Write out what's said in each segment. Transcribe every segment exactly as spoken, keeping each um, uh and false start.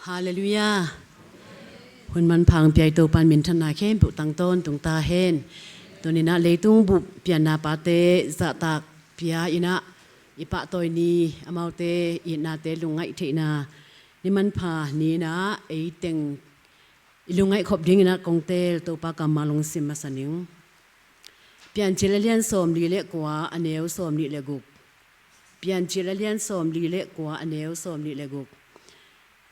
Halleluiah. Hun manpha hong pia i Topa in minthanna khempeuh tangtawn tung ta hen. Tuni-in ah leitung bup pianna pate zahtak pia in ah i pahtawi ni, amaute itnate lungngaih theihna ni manpha ni-in ah ei teng i lungngaih khop dingin ah kong teel Topa kammal hong sim masa ning. Piancil a lian sawmli le kua, a neu sawmnih le guk. Piancil a lian sawmli le kua, a neu sawmnih le guk.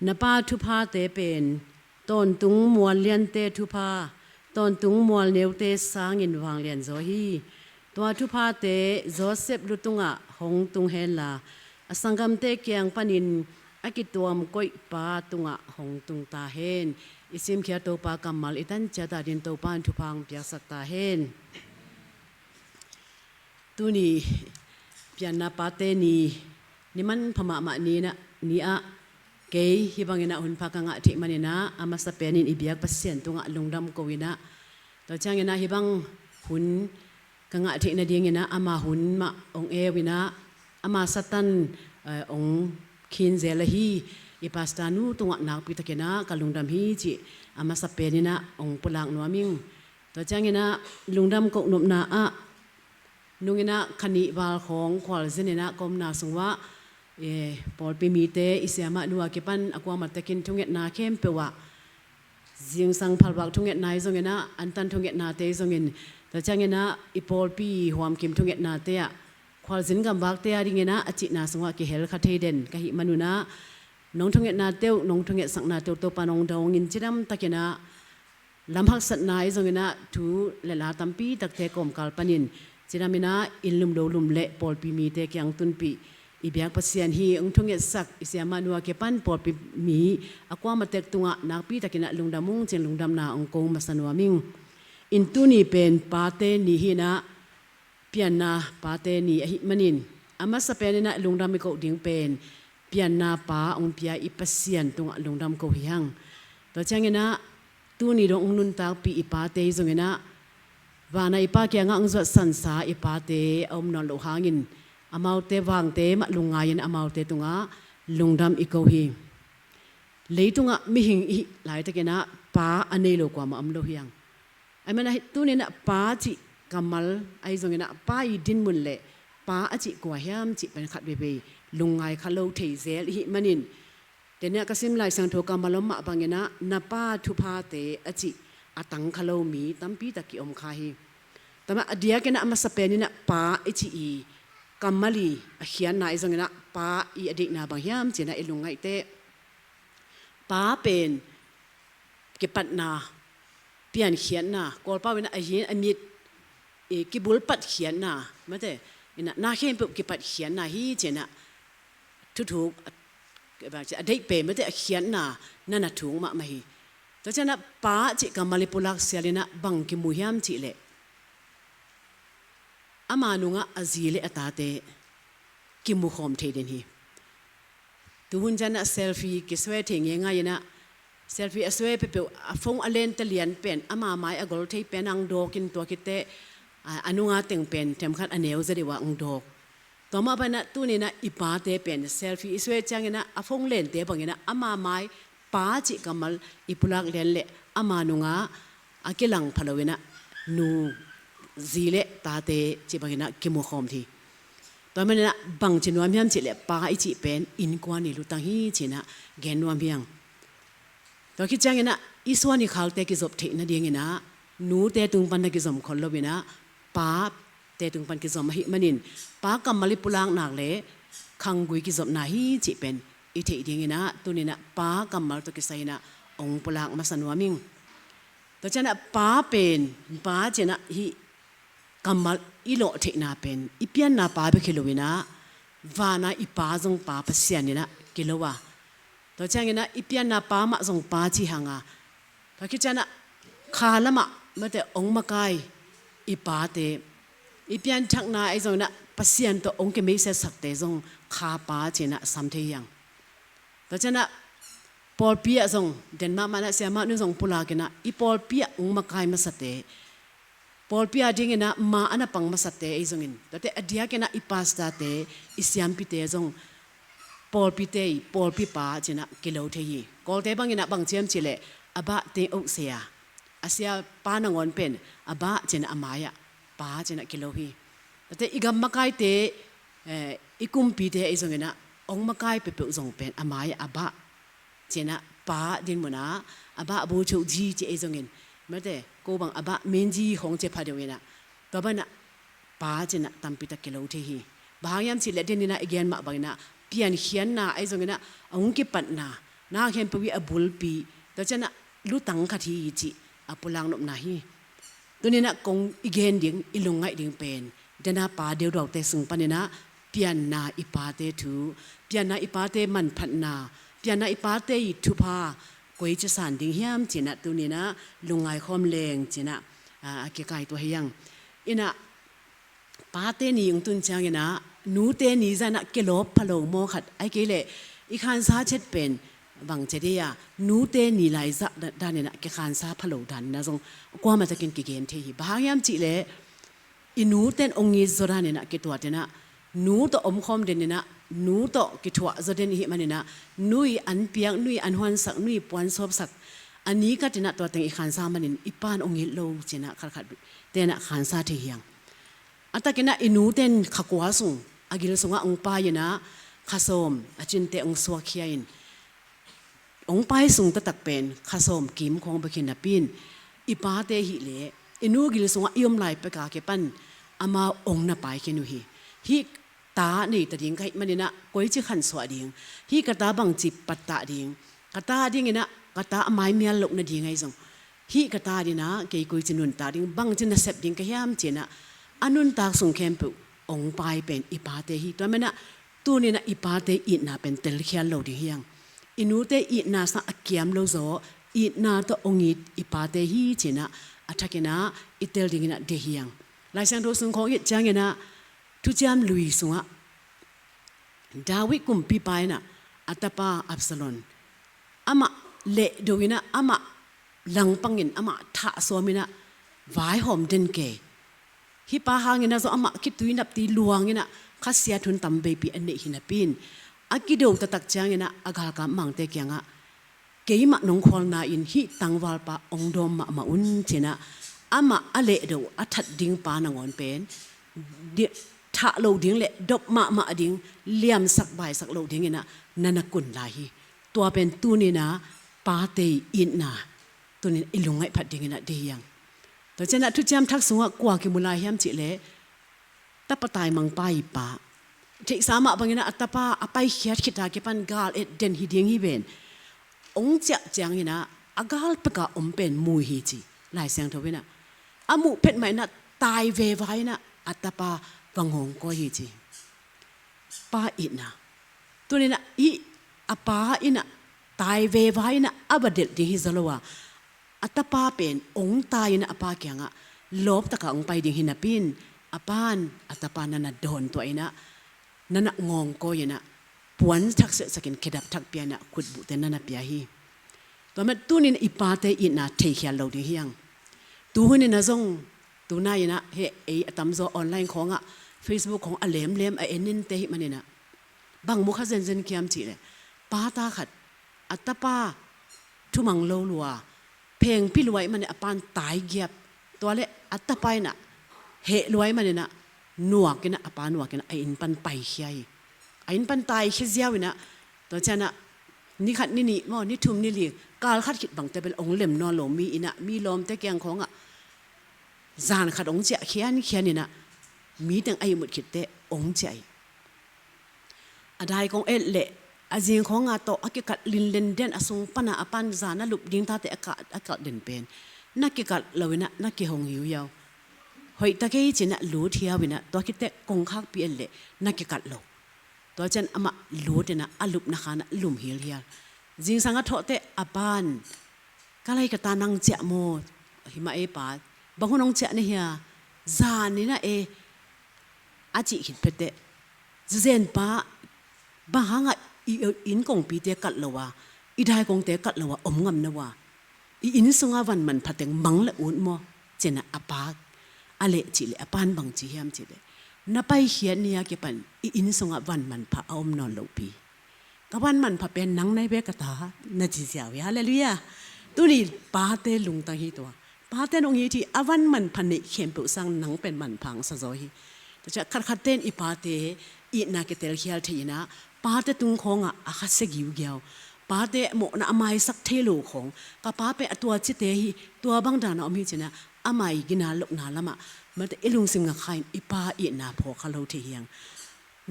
Na pa thuphate pen tawntung mual liante thupha, tawntung mual neute sangin vanglian zaw hi. Tua thuphate Josef lu tungah hong tung henla, a sanggamte kiang panin a kituam koih pa tungah hong tung ta hen. I simkhia Topa kammal i tan ciat adingin Topa in thupha hong piaksak ta hen. Tuni pianna pate ni, ni manpha mahmah ni-in ah, ni-ah kei hih bangin ah hunpha ka ngah theih manin ah, a masa penin i biak Pasian tungah lungdam ko-in ah, tua ciangin ah hih bang hun ka ngah theih nadingin ah ama hun mah hong eu in ah, ama satan, eh, hong khin zel ahi i pastor nu tungah nakpi takin ah ka lungdam hi cih a masa penin ah hong pulak nuam ing. Tua ciangin ah lungdam koh nopna ah nungin ah kha nih val khawng khualzin in ah ka omna sung uah, eh, pawlpi mite i siamah nu a kipan a kuamah tekin thungetna khempeuh ah, zingsang phalvak thungetna ahi zongin ah, antan thungetnate ahi zongin, tua ciangin ah i pawlpi huamkim thungetnate ah, khualzin gamvakte adingin ah a cihna sungah kihel kha thei den ka hih manun ah, nong thungetnate uh, nong thungetsaknate uh Topa in hong dawngin cidam takin ah, lam haksatna ahi zongin ah, thu le la tampi takte kawmkal panin cidamin ah inn lum lo lum le pawlpi mite kiang tunpih i biak Pasian hi. Hong thungetsak i siamah nu a kipan pawlpi mi a kuamah tek tungah nakpi takin ah lungdam ung cin lungdamna hong ko masa nuam ing. In tuni pen pate ni hi-in ah, pianna pate ni ahih manin, a masa penin ah lungdam i koh ding pen pianna pa hong pia i Pasian tungah lungdam ko hi hang. Tua ciangin ah tuni dong hong nuntakpih i pate ahi zongin ah, vana i Pa kiangah hong zuatsansa i pate a om nawn loh hangin, amaute vangte mah lungngai-in amaute tungah lungdam i ko hi. Leitungah mihing i hih laitakin ah pa a nei lo kuamah om lo hi hang. Ahih manin ah tuni-in ah pa cih kammal ahi zongin ah, pa i dinmun le pa a cih kua hiam cih pen khat veivei lungngai kha lo thei zel i hih manin, tuni-in ah ka sim Lai Siangtho kammal om mah bangin ah, na pa thuphate a cih a tang kha lo mi tampi tak kiom kha hi. Tua mah a diakin ah a masa penin ah pa i cih i kammal i a khiatna ahi zongin ah, pa i a deihna bang hiam ci-in ah i lungngaih teh, pa pen kipatna, piankhiatna, Kawlpau in ah a hin a mit, eh, kibulpat khiatna, mate, in ah na khempeuh kipat khiatna hi ci-in ah thuthuk a, a deih pen, mate, a khiatna na na thuk mahmah hi. Tua ciangin ah pa cih kammal i pulak sialin ah bang kimu hiam cih leh, ama nungah a zi le a tate kimu khawm thei den hi. Tuhun ciangin ah selfie kisuai thei ngeingai-in ah, selfie a suai peuhpeuh a phone a lente lian pen, ama mai a gol thei pen hong dawkin, tua khit teh a, a nunga teng pen themkhat a neu zaw deuh ah hong dawk. Tua mah bangin ah tuni-in ah i pate pen selfie i suai ciangin ah a phone lente bangin ah ama mai pa cih kammal i pulak lian leh ama nungah a kilang pha lo-in ah nu, zi le tate cih bangin ah kimu khawm thei. Tua manin ah bangci nuam hiam cih leh pa i cih pen innkuan i lutang hi ci-in ah gen nuam hi hang. Tua khit ciangin ah i suan i khalte kizop theih nadingin ah nute tung pan na kizom khol lo-in ah pate tung pan kizom ahih manin, pa kammal i pulak nak leh khanggui kizopna hi cih pen i theih dingin ah tuni-in ah pa kammal tawh kisai-in ah hong pulak masa nuam ing. Tua ciangin ah pa pen, pa ci-in ah hih kammal i lawh theihna pen i pianna pa bek hi lo-in ah, vana i pa zong pa Pasian in ah kilo a. Tua ciangin ah i pianna pa mah zong pa ci hang a, tua khit ciangin ah kha lamah, mate, hong makai i pate, i pianthakna ahi zongin ah Pasian tawh hong kimeisiatsakte zong kha pa ci-in ah sam thei hi hang. Tua ciangin ah pawlpi ah zong, den mahmah in ah siamah nu zong pulakin ah, i pawlpi ah hong makai masate, pawlpi adingin ah ma a na pang masate ahi zongin, tuate a diakin ah i pastorte, i siampite zong pawlpite i pawlpi pa cinah kilo thei hi. Kawlte banginah bang ciam cileh a bah teng oh sia, a sia pa nangawn pen a bah cinah a mai-ah pa cinah kilo hi. Tate i gam makaite, eh, i kumpite ei zonginah ong makai peuhpeuh zong pen a mai-ah a bah cinah pa din munah a bah bu cho ji ci ei zongin, mate ko bang a bah min ji hong cia pha deuh inah tua banah pa cinah tampitak kilo thei hi. Bang hang hiam cileh deninah i gen mah banginah piankhiatna ei zonginah a hong kipatna na khempeuh i a bulpi tua cinah lutang khat hi cih a pulak nopna hi. Tuninah kong i gen ding i lungngaih ding pen dena pa deudaute sung paninah pianna i pate thu, pianna i pate manphatna, pianna i pate i thupha koi ci san ding hiam cinah tuninah lungngai khawm leng cinah a, a kikaituah hi ang. Inah pate ni ung tun cianginah nute ni zanah kilawp phalo maw khat ai kei leh i khansa chet pen bang chet hi a, nute ni lai zah daninah kikhansa phalo daninah zong kuamah takin kigen thei hi. Bang hang hiam cihleh i nuten ong it zaw daninah kituatinah nu tawh omkhawm deninah nu tawh kithuah zaw den ihih maninah nu i an piak, nu i an huansak, nu i puansawpsak a ni katinah tua teng i khansa manin i pan ong it lo cinah khatkhat tenah khansa thei hi ang. A takinah i nuten kha kua sung a gil sungah ong pai inah kha sawm a cinte ong suakkhia in ong pai sung taktak pen kha sawm kim khawng bek hi napi-in i pate hih leh i nu gil sungah i om lai peka kipan amau ong na pai khin uh hi. Hih ta nei ta ding ka hih maninah koi ci khansuah ding, hih ka ta bangci pattah ding, ka ta dinginah ka ta a maimial loh nading ahi zong hih ka ta dinah kei koi ci nuntak ding, bangci nasep ding ka hiam cinah a nuntak sung khempeuh ong pai pen i pate hi. Tua manah tuninah i pate itna pen telkhial lo ding hi ang. I nute itna sang a kiam lo zaw itna tawh ong it i pate hi cinah a thakinah i tel dinginah deih hi ang. Lai Siangtho sung khawng it cianginah Thuciam Lui sungah David kumpipa inah a tapa Absalom amah lehdo inah amah langpangin amah thah sawm inah vaihawm den kei. Hih pa hanginah zong amah khitui napti luang inah khasiat hun tam veipi a neih hi napi-in a kido taktak cianginah a galkap mangte kiangah keimah nong khualna in hih tangvalpa ong dawm mahmah un cinah amah a lehdo a that ding pa nangawn pen di- thah lo ding le dop mahmah ding, liamsak baisak lo dinginah na na kun lai hi. Tua pen tuninah pate itna tunin i lungngaih phat dinginah deih hi ang. Tua cianah Thuciam Thak sungah kua kimu lai hiam cihleh tapa taimangpa i pa, theihsa mah banginah a tapa a paikhiat khita kipan gal et den hi ding hi ven ong ciah cianginah a gal peka om pen mu hi ci Lai Siangtho inah a muh phet mah inah tai veva inah a tapa va ngawngkawi hi ci. Pa itna tuninah i a pa inah tai veva inah a va delh ding hi zaw lo a, a tapa pen ong tai inah a pa kiangah lawptaka ong pai ding hi napi-in a pan a tapa na na dawntuah inah na na ngawngkawi inah puan thak setsakin khedap thak pia inah khutbuhte na na pia hi. Tua mah tunin i pate itna theikhial lo ding hi ang. Tuhuninah zong tunai inah heh ei a tamzaw online khawngah Facebook khawng a lemlem a en ente hih maninah bang mu kha zenzen kiam cihleh pata khat a tapa thumang lo lua phengpi lua ih manin a pan taigiap tua le a tapa inah heh lua ih maninah nuak inah a pa nuak inah a inn pan paikhia hi. A inn pan taikhia ziau inah tua cianah ni khat ni nih maw ni thum ni li kal khat khit bangte bel ong lem nawn lo mi inah mi lawmte kiang khawngah zan khat ong ciah khiankhian inah mi teng a ihmut khitte ong ciah hi. A dai kong et leh a zing khawnga tawh a kikat linlen den a sung pana a pan zan a lup ding tate a ka- a kalh den pen na kikalh lo inah na kihong hiuhiau. Hoih ta kei cinah lut hiau inah tua khitteh kongkhakpi et leh na kikalh lo. Tua cian amah lut inah a lupna khanah lum hilhial. Zingsang a thawhteh a pan ka lai ka ta nang ciah maw? Himah e pa, bang hun hong ciah na hia? Zan inah e a cih khit pheteh zuzen pa bang hangah i inn kongpite kalh lo a i daikongte kalh lo a om ngam na uh a i inn sungah van manpha teng mang le ut maw? Cinah a pa a leh cihleh a pan bang ci hiam cihleh na paikhiat ni-a kipan i inn sungah van manpha a om nawn lohpi. ka van manpha pen nang na hi ve ka ta, na ci ziau hi. Halleluiah. Tuni pate lungtang hi tua. Pate nong it hi, a van manpha neih khempeuh sang nang pen manpha hong sa zaw hi. Tua ciang khatkhatte in i pate itna kitelkhial thei in ah, pate tung khawngah a khasia giugiau, pate mawhna a maisak thei lo khawng, ka pa pen a tua cite hi, tua bang dan a om hi ci-in ah, ama i gina lohna lamah, mate, i lungsim ngak kha in i pa itna phawk kha lo thei hi hang.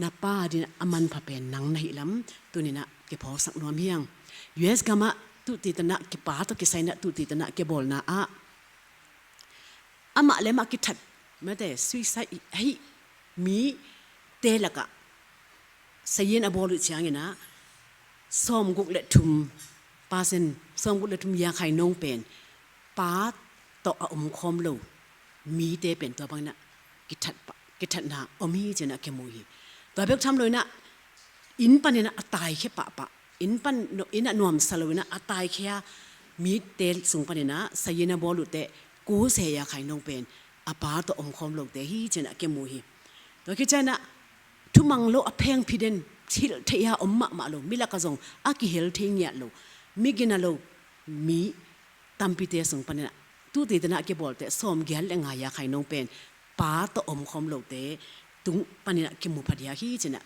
Na pa adingin a manpha pen nang na hi lam, tuni-in ah kiphawksak nuam hi hang. U S gamah tuti tanah kipa tawh kisai-in ah tuti tanah kibawlna ah, amah le amah kithat, mate, suicide ahi mite lakah sayin a bawl uh ciangin ah, sawmguk le thum percent, sawmguk le thum yakhai nong pen pa tawh a omkhawm lo mite pen tua bangin ah kithat pah, kithatna om hi ci-in ah kimu hi. Tua bek tham lo-in ah, inn panin ah a taikhia pahpah, inn pan, inn ah nuamsa lo-in ah a taikhia mite sung panin ah sayin a bawl uhte, kua se yakhai nong pen a pa tawh omkhawm lote hi ci-in ah kimu hi. Tua khit ciangin ah thumang lo, a phengphi den, hilh theih a om mahmah lo, mi lakah zong a kihel thei ngiat lo, mi gina lo mi tampite sung panin ah tuti tanah kibawlte sawmgiat le nga yakhai nong pen pa tawh omkhawm lote tung panin ah kimu phadiak hi ci-in ah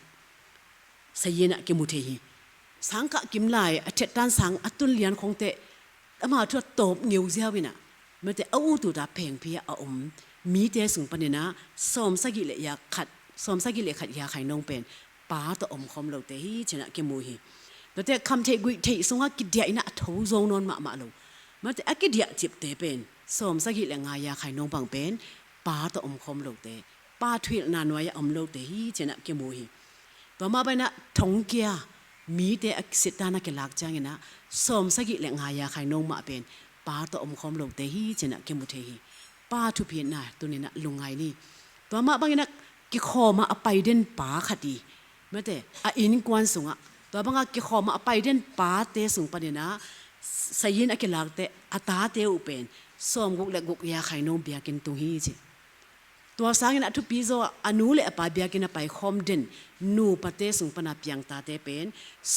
sayin ah kimu thei hi. Sangkah kim lai a thettan sang a tun lian khawngte, ama thu a tawp ngeu ziau-in ah, mate, a ut ut a phengphi a om mite sung panin ah sawmsagih le ya khat, sawmsagih le khat yakhai nong pen pa tawh omkhawm lote hi ci-in ah kimu hi. Tuate khamtheih guihtheih sungah kidiah in ah a tho zo nawn mahmah lo, mate, a kidiah cipte pen sawmsagih le nga yakhai nong bang pen pa tawh omkhawm lote, pa thuhilhna nuai-ah om lote hi ci-in ah kimu hi. Tua mah bangin ah thongkia mite a sittan a kilak ciangin ah sawmsagih le nga yakhai nong mah pen pa tawh omkhawm lote hi ci-in ah kimu thei hi. Pa thupina tuni-in ah lungngai ni. Tua mah bangin ah kikhawm a a pai den pa khat hi, mate, a innkuan sungah, tua banga kikhawm a a pai den pate sung panin ah sayin a kilakte, a tate uh pen sawmguk le guk yakhai nong biakinn tung hi ci. Tua sangin ah thupi zaw a, a nu le a pa biakinn a paikhawm den nupate sung pana piang tate pen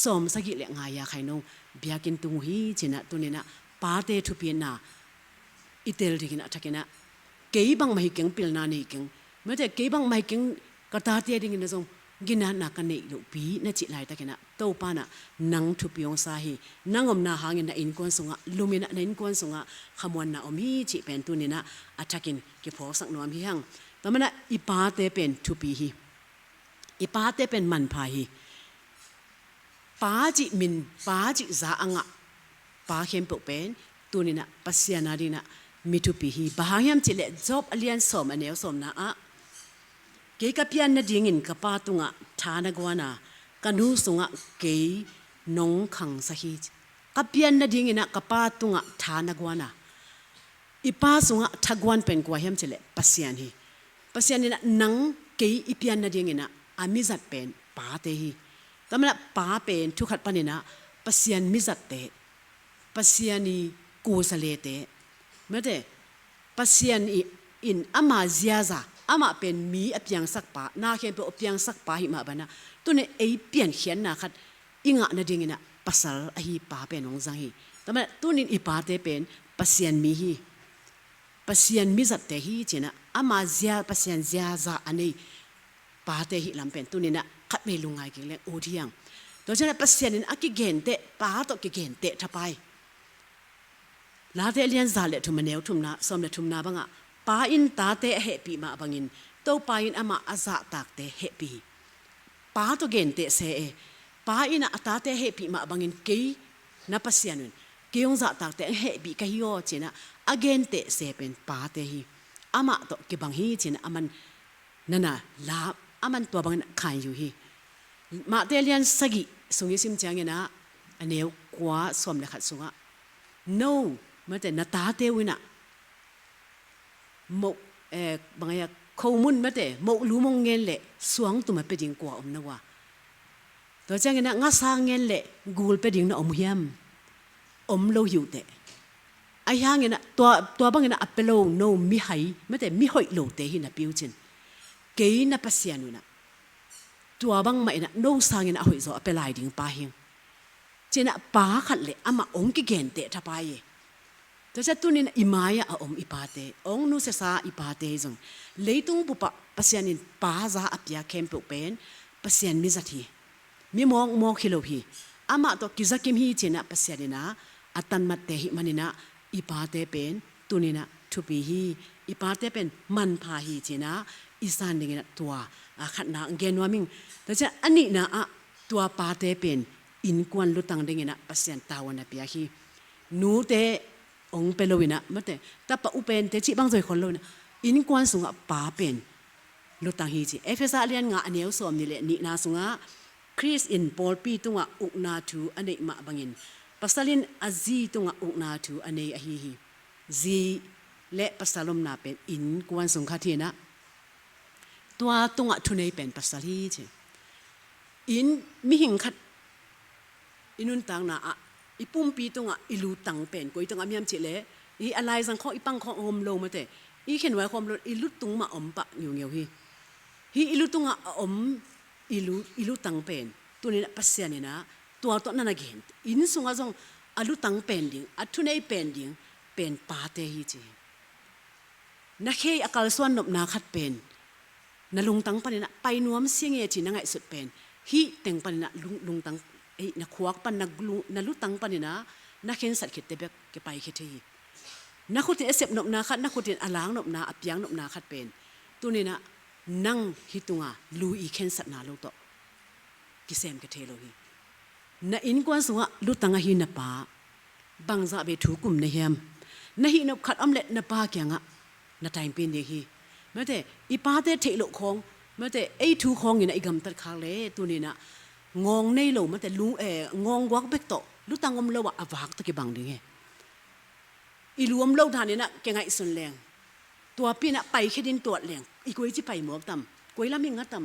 sawmsagih le nga yakhai nong biakinn tung uh hi ci-in ah, tuni-in ah pate thupina i tel dingin ah a thakin ah, kei bangmah hi keng, pilna nei keng, mate, kei bangmah hi keng, ka tate adingin ah zong ginatna ka neih lohpi na cih laitakin ah, Topa in ah nang thupi hong sa hi. Nang omna hangin na innkuan sungah lum in ah, na innkuan sungah khamuanna om hi cih pen tuni-in ah a thakin kiphawksak nuam hi hang. Tua manin ah i pate pen thupi hi. I pate pen manpha hi. Pa cih min, pa cih za a ngah pa khempeuh pen tuni-in ah Pasian adingin ah mi thupi hi. Bang hang hiam cih leh Job a lian sawm, a neu sawmna ah, kei ka pian nadingin ka pa tungah tha na guan a, ka nu sungah kei nong khangsak hi. Ka pian nadingin ah ka pa tungah tha na guan a, i pa sungah thaguan pen kua hiam cih leh Pasian hi. Pasian in ah nang kei i pian nadingin ah a mizat pen pate hi. Tua manin ah pa pen thu khat panin ah Pasian mizatte, Pasian i kusa lete, mate, Pasian i in ama ziaza, amah pen mi a piangsak pa, na khempeuh a piangsak pa hi mah bangin ah, tuni-in ei piankhiatna khat i ngah nadingin ah pasal ahi pa pen hong zang hi. Tua manin ah tuni-in i pate pen Pasian mi hi. Pasian mizatte hi ci-in ah, ama zia, Pasian ziaza a nei pate hi lam pen tuni-in ah khatvei lungngai kik leng ut hi hang. Tua ciangin ah Pasian in a kigenteh, pa tawh kigenteh thapai. Late a lian za le thum, a neu thumna, sawm le thumna bangah, pa in tate a hehpih mah bangin Topa in amah a zahtakte hehpih hi. Pa tawh genteh se e. Pa in ah a tate a hehpih mah bangin kei na Pasian un, kei hong zahtakte hong hehpih ka hi aw ci-in ah a genteh se pen pate hi. Amah tawh kibang hi ci-in ah aman nana la, aman tua bangin khain uh hi. Matthai a lian sagih sung i sim ciangin ah, a neu kua, sawm le khat sungah, no, mate, na tate uh in ah moh, eh, bang a, khomun, mate, moh lum hong ngen leh suangtum a pia ding kua om na uh a? Tua ciangin ah ngasa ngen leh gul pia ding na om uh hiam? Om lo hi uh teh. Ahi hangin ah tua, tua bangin ah a pia lo, no, mihai, mate, mihoih lote hi napi uh cin. Kei na Pasian un ah tua bangmah in ah no sangin ah a hoihzaw a pia lai ding pa hi. Cinah pa khat le amah hong kigenteh thapai hi. Tua ciah tuninah i mai-ah a om i pate, hong nusiasa i pate hi zong, leitung bupah Pasian in pa za a pia khempeuh pen Pasian mizat hi. Mi mawkmawk hi lo hi. Amah tawh kizakim hi cinah Pasian inah a tanmatte hi maninah i pate pen tuninah thupi hi. I pate pen manpha hi cinah i san dinginah tua a khatna gen nuam ing. Tua ciah a nihna ah tua pate pen innkuan lutang dinginah Pasian tavuan a pia hi. Nute hong pia loinah mate tapa upente cih bang zoi khol loinah innkuan sungah pa pen lutang hi ci. Efesa lian nga a neu sawm nih le nihna sungah Khrist in pawlpi tungah ukna thu a neih mah bangin pasal in a zi tungah ukna thu a nei ahi hi. Zi le pasal omna pen innkuan sung khat hinah tua tungah thunei pen pasal hi ci. Inn mihing khat i nuntakna ah i pumpi tungah i lutang pen koi tungah miam cihleh i a laizang khawng i pang khawng a om lo mate i khenhuai khawng om lo i lutung mah om pah ngeungeu hi. Hih i lutungah a om i lu i lutang pen tuninah Pasian inah tua tawh na na gen inn sungah zong a lutang pen ding a thunei pen ding pen pate hi ci hi. Na khei a kalsuan nopna khat pen na lungtang paninah pai nuam sia nge ci na ngaihsut pen hih teng paninah lung, lungtang ei na khuak pan na, na lutang paninah na khensat khitte bek kipai khia thei hi. Na khutin a sep nopna khat na khutin a lang nopna a piang nopna khat pen tuninah nang hih tunga lu i khensatna lo tawh kisem ka thei lo hi. Na innkuan sungah lutang ahi na pa bangzah vei thu kum na hiam? Na hih nop khat om le na pa kiangah na taimpi ni hi. Mate i pate theih loh khawng mate ei thu khawngin a i gamtat khak le tuninah ngawng nei lo mate lung eh, ngawng guak bek tawh lutang om lo ah a vak tawh kibang ding hi. I lu om lo daninah ke ngaihsun leng tua pinah paikhia din tuat leng i koi ci pai mawk tam, koi lam i nga tam,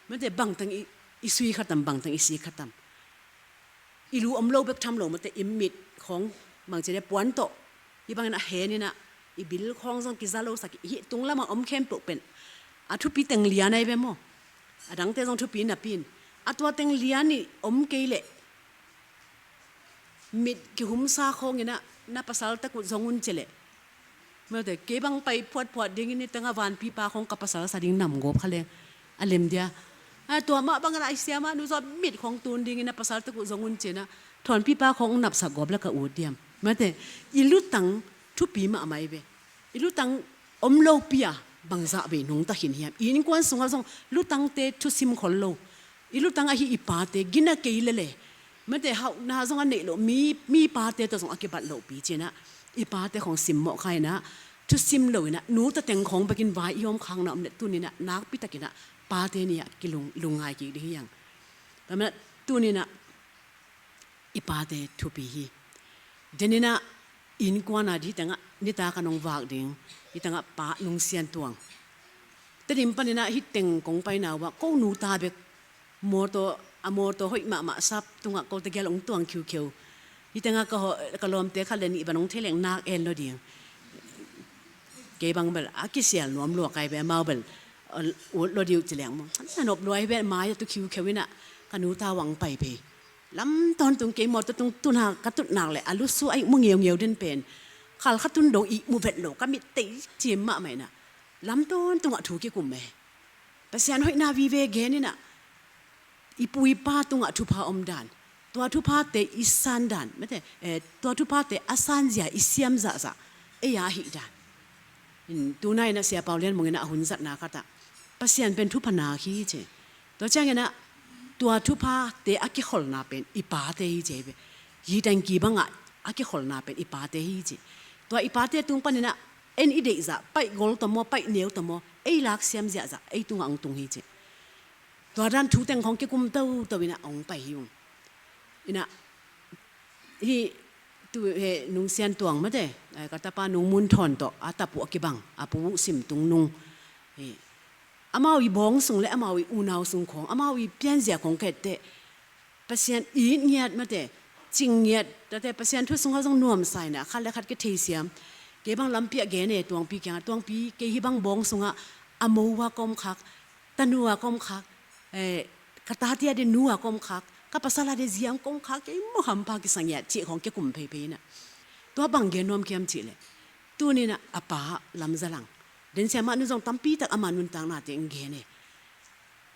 mate bangtang i, i sui kha tam, bangtang i si kha tam. I lu om lo bek tham lo mate i mit khawng bangci le puan tawh i bangin a heninah i bil khawng zong kiza lo sak i hih tung lamah om khempeuh pen a thupi teng lian ai ve maw? A dangte zong thupi napi in a tua teng lian i om kei leh mit kihumsa khawnginah na pasal takut zong un ci leh mate kei bang pai phuatphuat dingin nitengah vanpipa khawng ka pasal sa ding nam gawp kha leng a lem dia. A tua mah bangin a i siamah nu zaw mit khawng tun dingin na pasal takut zong un cinah thawnpipa khawng napsak gawp la ka ut diam? Mate i lutang thupi mahmah i ve. I lutang om lopi a bangzah vei nungta khin hiam? I innkuan sungah zong lutangte thusim khol lo. I lutang ahi i pate gina kei lele mate hauhna zong a neih loh mi, mi pate tawh zong a kibat lohpi cinah i pate khawng simmawh kha inah thusim loinah nu tateng khawng bekin vai i om khakna om le tuninah nakpitakinah pate ni ah kilung lungngai kik ding hi hang. Tuninah i pate thupi hi. Deninah innkuana di tengah nitak a nong vak ding hi tengah pa nungsian tuang. Tedim paninah hi teng kong paina uh ah ko nu ta bek mawtaw a mawtaw hoih mahmah sap tungah ko tegel ong tuang khiukheu. Hi tengah ka, ka lawmte khat le nih ban ong thei leng nak en lo ding. Kei bang bel a kisial nuam lua kai be amau bel ut lo diu ci leng maw na nop luai be mai a tu khiukheu inah ka nu ta wang pai phei. Lam tawntung kei mawtaw tung tuna ka tutnak le a lusu a ihmu ngeungeu den pen khalkha tun dong ihmu vet lo ka mit tei cim mahmah inah lam tawntungah thu kikum e. Pasian hoihna vive gen inah i pu i pa tungah thupha om dan tua thuphate i san dan mate eh, tua thuphate a sanzia i siam zahzah ei a hih dan. Tuna inah Sia Pau Lian Mung inah a hun zatna khatah Pasian pen thupha nak hi ci. Tua cianginah tua thuphate a kikholna pen i pate hi ci ve. Hi tengki bangah a kikholna pen i pate hi ci. Tua i pate tung paninah en i deihzah paih gol tawh maw paih neu tawh maw ei lak siam ziahzah ei tungah ong tung hi ci. Tua dan thu teng khawng kikum toto inah ong pai hi ung. Inah hi tu he nungsian tuang mate ka tapa nungmun thawn tawh a tapuh a kibang a pu uh simtung nung hi. Amau i bawng sung le amau i unau sung khawng amau i pianzia khawng khetteh Pasian it ngiat mate cing ngiat tate Pasian thu sungah zong nuamsa inah khat le khat kithei siam. Kei bang lampi ah gen e tuangpi kiangah tuangpi kei hi bang bawng sungah a mo uh a ka om khak, tanu a ka om khak, eh, ka tate a ding nu a ka om khak, Ka pasal a de ziang kong kha kei maw, hampha kisa ngiat cih khawng kikum pheiphei inah. Tua bang gen nuam kiam cihleh, tuninah a pa lamzalang, den siamah nu zong tampitak ama nuntaknate ong gen e.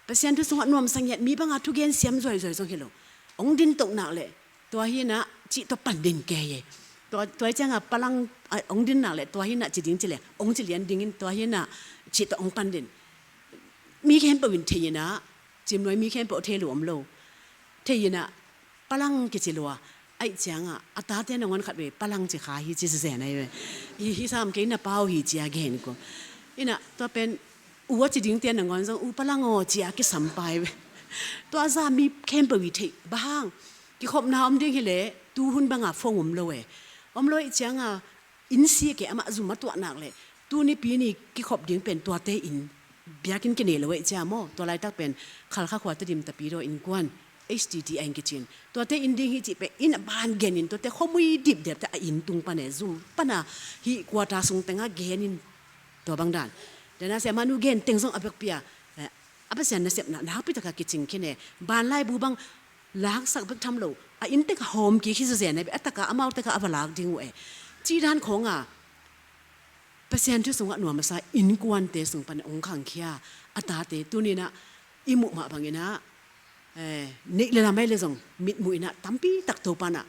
Pasian thu sungah nuamsa ngiat mi banga thugen siam zuaizuai zong hi lo. Ong din toh nak leh tua hinah cih tawh pan din kei e. Tua, tua cianga palang, a, ong din nak leh tua hinah ci ding cileh ong ci lian dingin tua hinah cih tawh ong pan din. Mi khempeuh in thei inah, cimnuai mi khempeuh thei lo om lo. Thei inah palang kici lua. Aih cianga a tate nangawn khat vei palang ci kha hi ci zen ahi ve. Hi, hi sam kei na pau hi cia gen ko. Inah tua pen u a ci dingte nangawn zong u palang aw cia kisam pai ve. Tua za mi khempeuh i theih bang hang kikhopna om ding hileh tuhun banga phone om lo e. Om lo ih cianga inn si ke amah zum a tuah nak leh tuni pi ni kikhop ding pen tuate inn biakinn kinei lo eh cia maw. Tua laitak pen Khalkha khua Tedim Tapidaw innkuan H T T a inn kicin tuate inn ding hi cih pen inn a ban genin tuate khuamui dipdepte a inn tung pan e, zum pana hi kuata sung tenga genin tua bang dan. Dena siamah nu gen teng zong a bekpia, eh, a Pasian nasepna nakpitaka kicing khin e. Ban laibu bang laksak bek tham lo a, inn teka hawm kik hi zazen a, a taka amau teka a va lak ding uh e. Cih dan khawnga Pasian thu sungah nuam a sa innkuante sung pan ong khangkhia a tate tuninah i muh mah banginah, eh, neih le lam ahi le zong mitmuh inah tampitak Topa nah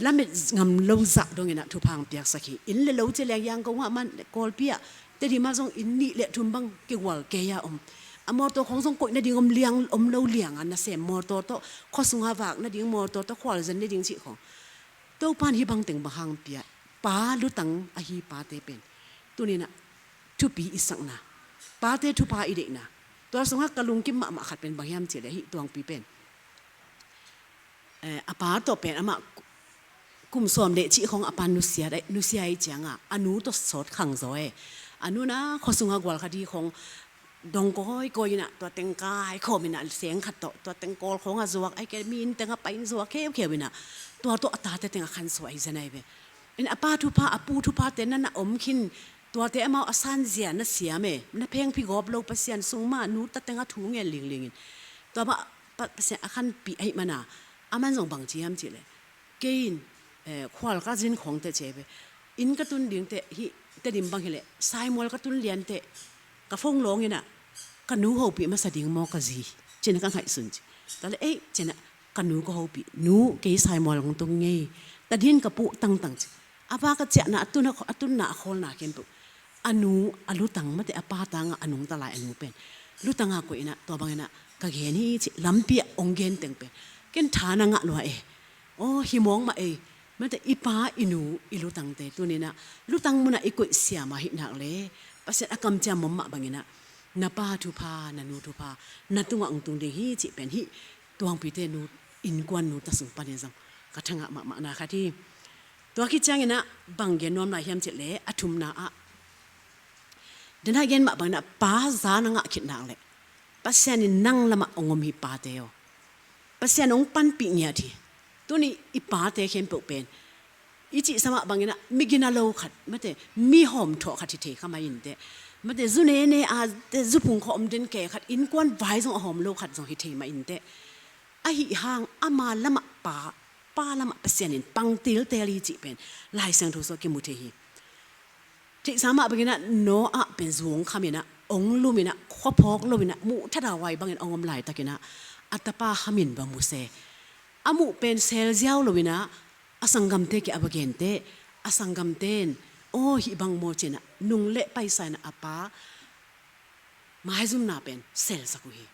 lamet ngam lo zah donginah thupha ong piaksak hi. Inn le lo ci leng Yangon ah man Kawlpi ah Tedim ah zong inn nih le thum bang kigual kei a om. A mawtaw khawng zong koih nading om liang, om lo lianga nasem mawtaw tawh khuasunga vak nading, mawtaw tawh khualzen nading cih khawng. Topan hih bangteng bang hang pia, pa lutang ahi pate pen tuninah thupi i sakna, pate thupha i deihna. Tua sungah ka lungkim mahmah khat pen bang hiam cihleh hih Tuangpi pen, eh, a pa tawh pen amah kum sawm le cih khawng a pan nusia, nusia i cianga a nu tawh sawt khang zaw e. A nu na khuasunga gual khat hi khawng dong kawikawi inah tua teng kaikhawm inah seng khat tawh tua teng kawl khawng a zuak, ai ke mi inn teng a pai in zuak kheukheu inah tua tawh a tate teng a khansuah hi zen ahi ve. In a pa thupha, a pu thupha te na na om khin, tuate amau a sanzia na siam e, na phengphi gawp lo, Pasian sung mah nu ta teng a thu ngen linglingin. Tua mah pa, Pasian a khanpih ahih mana, a man zong bang ci hiam cihleh. Kei in, eh, khual ka zin khawng teh ci ve. Inn ka tun ding teh, hih Tedim bang hileh, Saimual ka tun lian teh, ka phone lawng inah, ka nu hopih masa ding maw ka zi, cina ka ngaihsun ci. Tua leh, ei, cina, ka nu ka hopih, nu, kei Saimual hong tung ngei, ta din ka puh tangtang ci. A va ka ciahna, a tunna, a tunna, a khawlna khempeuh. A nu, a lutang mate a pa tangah a nungta lai a nu pen. Lutanga koih inah, tua bang inah, ka gen hi ci, lampi ah hong gen teng pen. Ken tha na ngah lua e. Aw, hi mawng mah ei. Mate i pa, i nu, i lutangte tuninah lutang munah i koih siam ahih nak le Pasian a kamciam mawm mah banginah na pa thupha, na nu thupha na tungah hong tung ding hi cih pen hih Tuangpite nu, innkuan nu ta sung panin zong ka thangah mahmahna khat hi. Tua khit cianginah bang gen nuam lai hiam cihleh a thumna ah, dena gen mah banginah pa za na ngah khit nak leh Pasian in nang lamah hong om hi pate aw. Pasian hong panpih ngiat hi. Tuni i pate khempeuh pen i cihsa mah banginah mi gina lo khat, mate mi hawmthawh khat hi thei kha mai inteh. Mate zu nene a te zu phung khawh om den ke khat, innkuan vai zong a hawm lo khat zong hi thei mai inteh. Ahi hang ama lamah pa, pa lamah Pasian in pang tiltel hi cih pen Lai Siangtho sungah kimu thei hi. Theihsa mah banginah Noah pen zu hong khaminah, hong luminah, khuaphawk loinah, muh thadau ai bangin hong om laitakinah a tapa khamin va mu se. A muh pen sel ziau loinah a sanggamte kiang a va gente, a sanggamte in, aw, hih bang maw cinah nung le paisa inah a pa maizumna pen selsak uh hi.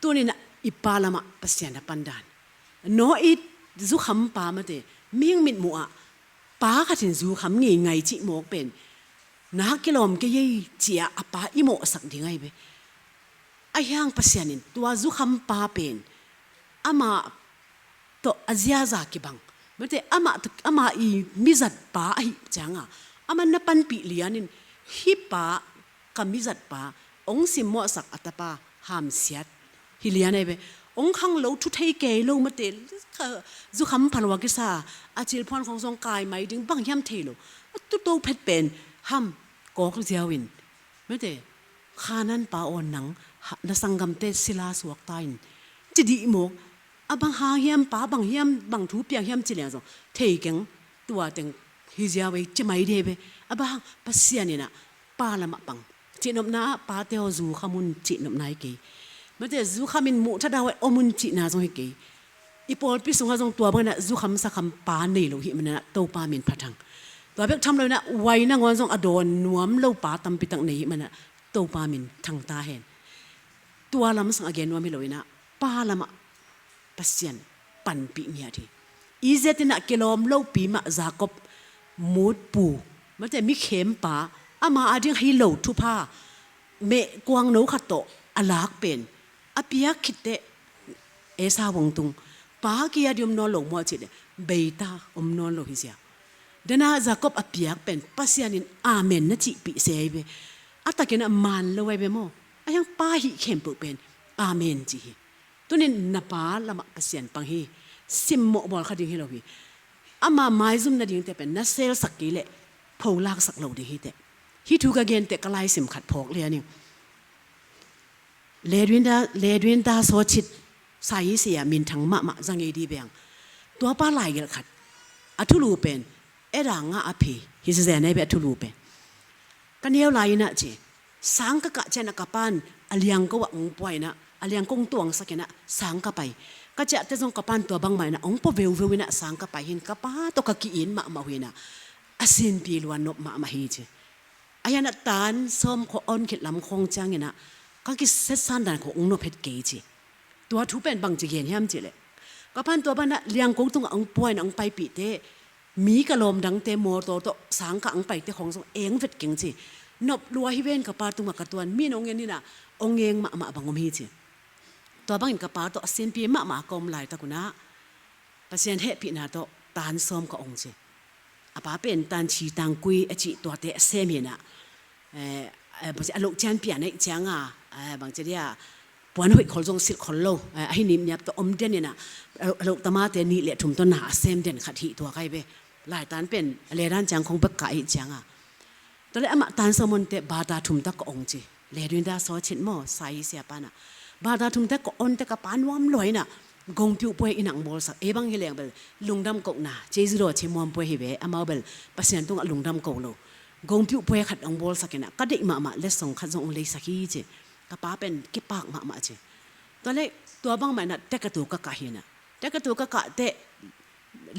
Tuninah i pa lamah Pasian a pandan. Noah i zukhampa mate mihing mitmuh ah pa khatin zukham ngeingai cih mawk pen nak kilawm kei ei cia a pa i mawhsak ding ahi ve. Ahi hang Pasian in tua zukhampa pen amah tawh a ziaza kibang. Mate amah tawh, amah i mizatpa ahi cianga aman na panpih lianin hih pa ka mizatpa hong simmawhsak a tapa hamsiat hi lian ahi ve. Hong khang lo, thu thei kei lo mate, kha zukham phalua kisa, a cilphuan khong zong kai mai ding bang hiam thei lo. A tuto phet pen ham kawk ziau in mate, Khananpa aw nang, ha, na sanggamte sila suakta in Ci dih mawk. A bang hang hiam, pa bang hiam, bang thu piang hiam ci leng zong thei keng. Tua teng hi ziau ei ci mai de ve. A bang hang Pasian in ah pa lamah pang. Cihnopna ah pate aw zukham un cihnopna hi kei. Mate zukham in muh thadau ah om un cihna zong hi kei. I pawlpi sungah zong tua bangin ah zukham sakham pa nei lo hih manin ah Topa min pha thang. Tua bek tham loin ah huai nangawn zong a dawn nuam lo pa tampi tak nei hih manin ah Topa min thang ta hen. Tua lam sang a gen nuam hi loin ah pa lamah Pasian panpih ngiat hi. Iziatin ah kilawm lopi mah Jacob mutpu, mate mi khempa, ama ading hi lo thupha meh kuangno khat tawh a lak pen a piak khitteh Esau hong tung. Pa kia dih om nawn lo maw cih leh beita om nawn lo hi zia. Dena Jacob a piak pen Pasian in amen na cihpih se ahi ve. A takin a man lo ahi ve maw. A hiang pa hih khempeuh pen amen ci hi. Tunin na pa lamah Pasian pang hi. Simmawh bawl kha ding hi lo hi. Ama maizum nadingte pen na selsak kei leh pholaksak lo ding hi teh. Hih thu ka genteh ka laisim khat phawk lian ing. Ledwinda, Ledwinda Sawchit, Saisi a minthang mahmah zangei di beng. Tuapa laigelh khat a thulu pen eda ngah a phi hi zezen ahi ve a thulu pen. Ka neu lai inah ci, sang ka kah cianah ka pan a liangko ah ong pua inah, a liangko ong tuangsak inah sang ka pai. Ka ciahte zong ka pan tua bangmah inah ong pua veuveu inah sang ka pai hin, ka pa tawh ka ki-it mahmah uh inah a sinpi luan nop mahmah hi ci. A hianah tan sawm khua on khit lam khawng cianginah ka kisetsan dan khawng ong nop het kei ci. Tua thu pen bangci gen hiam cihleh, ka pan tua banah liangko tungah ong pua inah ong paipihte, mi ka lawm dangte mawtaw tawh sangkah ang paite khawng zong eng vet keng ci. Nop lua hi ven ka pa tungah ka tuan, mi in ong en inah ong eng mahmah bang om hi ci. Tua bangin ka pa tawh a sinpi mahmah ka om laitak unah Pasian hehpihna tawh tan sawm ka ong ci. A pa pen tan ci tangkui a cih tuate a sem hinah, eh, eh, bangci a loh cian pian aih cianga, eh, bangci dia puan hoih khol zong silh khol lo, eh, ahi nimniap tawh om den inah, a loh tamate nih le thum tawh na a sem den khat hih tua kai ve. Laitan pen a ledan ciang khong bek ka aih cianga. Tua le amah tan sawm onte bata thum tak ka ong ci. Ledwinda Sawchit maw, Saisi a panah bata thum tak ka onte ka pa nuam lua inah gongpiuh puai inah ong bawlsak. Ei bang hi leng bel lungdam kohna cei zidaw ci muam puai hi ve, amau bel Pasian tungah lungdam ko lo. Gongpiuh puai khat ong bawlsak inah ka deih mahmah letsong khat zong ong leisak hi ci. Ka pa pen kipak mahmah ci. Tua le tua bangmah inah tekatu ka kah hinah. Tekatu ka kah teh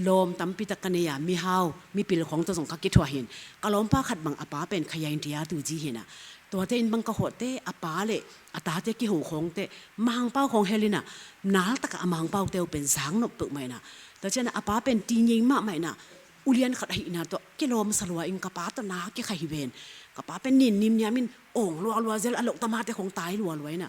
lawm tampi tak ka nei a, mihau mipil khawng tawh zong ka kithuah hin. Ka lawmpa khat bang a pa pen khayain tia tu zi hinah. Tuate in bang ka hawhte a pa le a tate kiho khawngte Mangpau khawng hel inah nal takah a Mangpaute uh pen zang nop peuhmah inah. Tua cianah a pa pen ti ngei mahmah inah ulian khat ahihna tawh kilawm sa lua in ka pa tawh na kikha hi ven. Ka pa pen nin nimniam in awng lualua zel a loh tamate khawng tai lualua inah.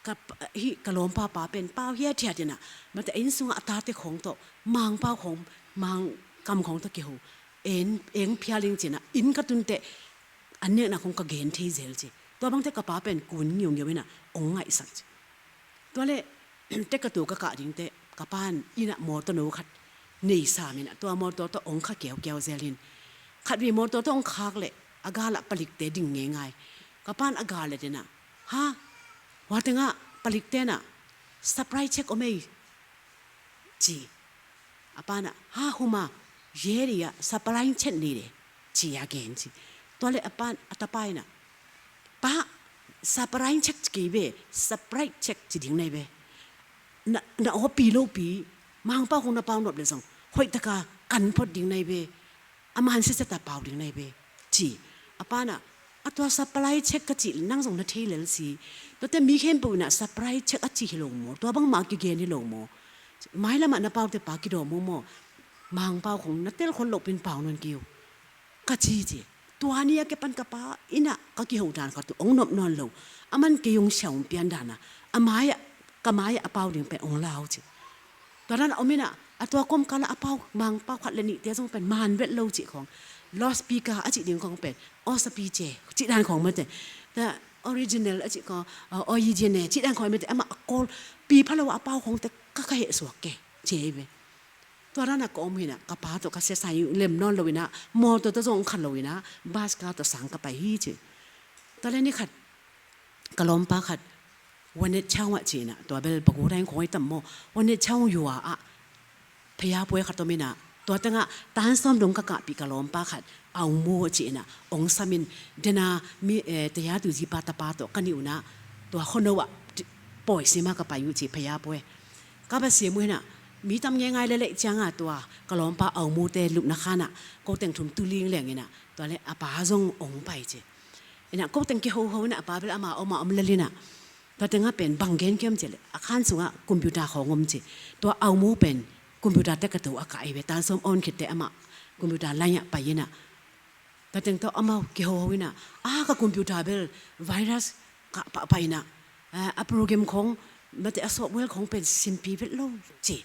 Ka pa, hih ka lawmpa pa pen pau hiathiat inah mate a inn sungah a tate khawng tawh Mangpau khawng, Mangkam khawng tawh kiho. En, eng phial ing cinah inn ka tunteh an nekna khawng ka gen thei zel ci. Tua bangte ka pa pen kun ngiungiu inah ong ngaihsak ci. Tua le tekatu ka kah dingteh ka pan inah mawtaw no khat nei sam inah tua mawtaw tawh ong kha kiaukiau zel hin. Khatvei mawtaw tawh ong khak leh a galah palikte ding ngeingai. Ka pan a gal et inah, ha, hua tengah palikte nah supply check om ei ci. A panah, ha, huma, yeri ah supply check ni de ci a gen ci. Tua le a pan a tapa inah, pa, supply check ci kei ve, supply check ci ding nei ve. Na, na aw pi lo pi, Mangpau khawng na pau nop le zong hoihtaka kan phot ding nei ve. A man siseta pau ding nai ve ci. A panah a tua supply check ka cih nang zong na thei lel si. Tuate mi khempeuh inah supply check a cih hi lo maw? Tua bangmah a kigen hi lo maw? Mailamah na paute pa kidawm uh maw? Mangpau khong na telkhol lohpin pau nawn kei uh ka ci ci. Tua ni a kipan ka pa inah ka kiho dan khat uh ong nop nawn lo. A man kei ong siaum pian danah a mai-ah, ka mai-ah a pau ding pen ong lau ci. Tua dan a om inah a tua kawmkalah a pau, Mangpau khat le nihte zong pen man vet lo cih khawng, loudspeaker a cih ding khawng pen, aw sapi ce cih dan khawng mate, the original a cih khawng, uh, original cih dan khawng mate, amah a kawl pi pha lo a pau khawngte ka, ka heh suak ke ci hi ve. Tua dan a ka om hinah ka pa tawh ka sia sai lem nawn lo inah, mawtaw tawh zong kha lo inah, bus ka tawh sang ka pai hi ci. Tua le ni khat ka lawmpa khat Wanetchau ah ci-in ah, tua bel Pagoda inn khawng hi tam maw, Wanetchau yua ah phaya puai khat om in ah, tua tengah tan sawm dong ka kahpih ka lawmpa khat, Au Mu ci-in ah hong sam in, dena mi, eh, Taya Tujipa tapa tawh ka nih un ah, tua khuano ah pawi sim a ka pai uh ci, phaya puai. Ka va sim uh in ah, mi tam ngeingai lel ahih ciangah tua ka lawmpa Au Mu te lupna khan ah ko teng thum tu lingleng in ah, tua leh a pa zong hong pai ci. In ah ko teng kihoho in ah, a pa bel ama om a om lel in ah, tua tengah pen bang gen kiam ci leh, a khan sungah computer khawng om ci. Tua Au Mu pen computer teh ka to a kah hi ve, tan sawm on khit teh amah computer line ah pai in ah, tua teng tawh amau kihoho in ah, a ka computer bel virus kah pahpah in ah, a, a program khawng, mate, a software khawng pen simpi vet lo ci.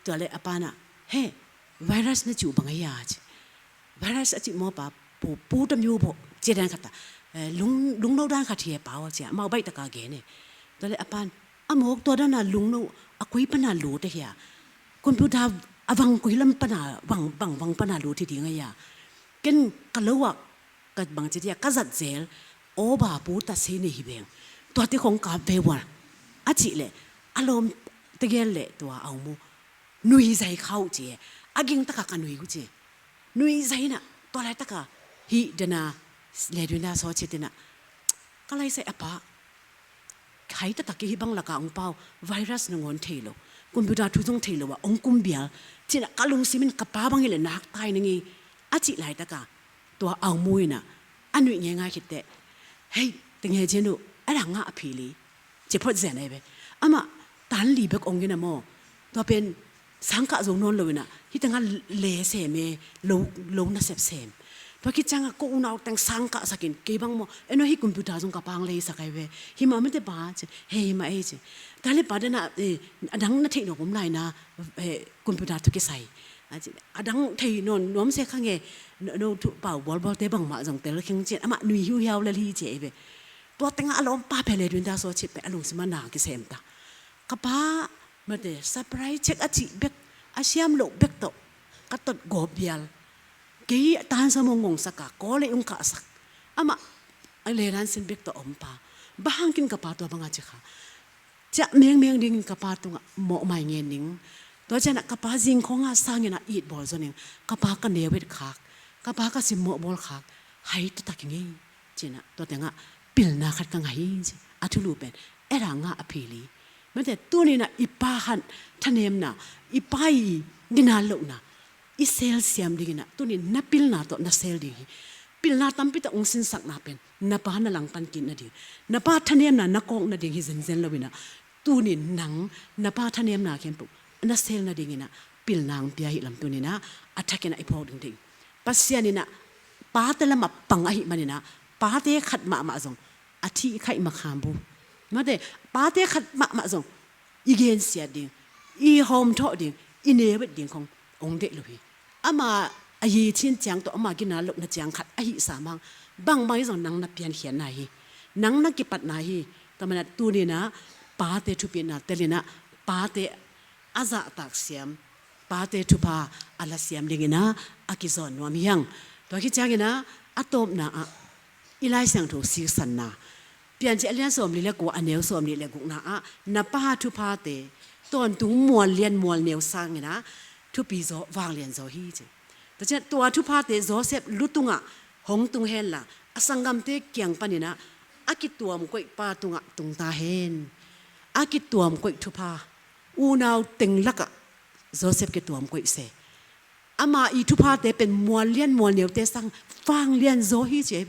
Tua leh a pa in ah, he, virus na cih uh bang ahi a ci. Virus a cih maw pa, pu, pu tam yu bo ci, dan khat a, eh, lung, lungno dan khat hi e pa aw ci, amau baih taka gen e. Tua leh a pa in, a mawk, tua dan a lungno a koi pana lut ahi a, computer a vang koi lam pana, vang, bang vang pana lut hi ding ahi a. Ken ka lo ah ka bang ci dia, ka zat zel, aw ba pu ta sei nei hi veng. Tuate khawng kap ve ua, a cih leh, a lawm tegel leh tua Au Mu nuizai kha uh ci e. A ging taka ka nui uh ci. Nuizai in ah, tua laitak a hih dena Ledwinda Sawchet in ah, ka laisai a pa, hai taktak kei, hih bang laka hong pau, virus nangawn thei lo, computer thu zong thei lo a hong kumbial, ci-in ah ka lungsim in ka pa bang hi leh nak tai na ngei, a cih laitak a tua Au Mu in ah a nuih ngeingai khit teh, hei, teng he cian uh, a dang ngah a phili ci phot zen ahi ve. Amah tan li bek hong in ah maw, tua pen sangkah zo nawn lo in ah, hih tengah le sem e, lo, lo nasep sem. Tua khit ciangah ko unau teng sangkah sak in, kei bang maw, eno hih computer zong ka pa hong leisak ahi ve. Hi mah mate pa ci, he hi mah ei ci. Tua leh pa, dena, eh, a dang na theih nawk om lai na, eh, computer thu kisai, a ci. A dang thei nawn nuam se kha nge, no, no thu pau bawlbawlte bangmah zong tel kheng ci-in amah nui hiuhiau lel hi ci ahi ve. Tua tengah a lawmpa pen, Ledwinda Sawchet pen a lungsim ah na kisem ta. Ka pa, mate, surprise check a cih bek, a siam loh bek tawh ka tot gawp bial. Kei tan sawm hong ngongsak a, call leh hong kahsak. Amah a ledan sin bek tawh om pa. Bang hang ken ka pa tua bang a ci kha, ciah mengmeng dingin ka pa tungah mawhmai ngen ning. Tua ciangah ka pa zing khawng a sangin ah it bawl zaw ning. Ka pa ka neu et khak, ka pa ka simmawh bawl khak, hai taktak hi ngei ci-in ah, tua tengah pilna khat ka ngah hi ci. A thulu pen, e dang ngah a phili. Mate, tuni-in ah i pa khat thanemna, i pa i gina lohna i sel siam dingin ah, tuni-in na pilna tawh na sel ding hi. Pilna tampi tak hong sinsakna pen na pa na langpan kik nading, na pa thanemna na kawk nading hi zenzen lo-in ah, tuni-in nang na pa thanemna khempeuh na sel nadingin ah pilna hong pia hi lam tuni-in ah a thakin ah i phawk ding ding. Pasian in ah pate lamah pang ahih manin ah, pate khat mahmah zong a thih khaih makham bu, mate, pate khat mahmah zong i gensiat ding, i hawmthawh ding, i neu et ding khawng hong deih lo hi. Ama a yi chin ciang tawh ama gina lohna ciang khat ahih sam hang, bangmah hi zong nang na piankhiatna hi, nang na kipatna hi. Tua manin ah tuni-in ah pate thupina telin ah, pate a zahtak siam, pate thupha a la siam dingin ah a kizawn nuam hi hang. Tua khit ciangin ah a tawpna ah i Lai Siangtho siksanna, Piancil a lian sawmli le kua, a neu sawmnih le gukna ah, na pa thuphate tawntung mual lian mual neu sangin ah thupi zaw, vanglian zaw hi ci. Tua ciang tua thuphate Joseph lu tungah hong tung henla, a sanggamte kiang panin ah a kituam koih pa tungah tung ta hen. A kituam koih thupha, unau teng lakah Joseph kituam koih se. Ama i thuphate pen mual lian mual neute sang vanglian zaw hi ci.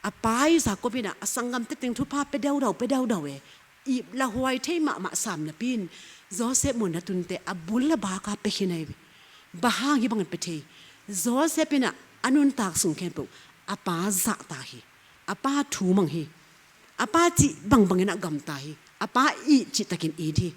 A pa i Jacob in ah a sanggamte teng thupha pia daudau, pia daudau e. I lauhuai thei mahmah sam napi-in Joseph mun a tunte a bul a bak a pia khin ahi ve. Bang hang hih bangin pia thei? Joseph in ah a nuntak sung khempeuh a pa zahtak hi. A pa thu mang hi. A pa cih bangbangin ah gamta hi. A pa it cihtakin it hi.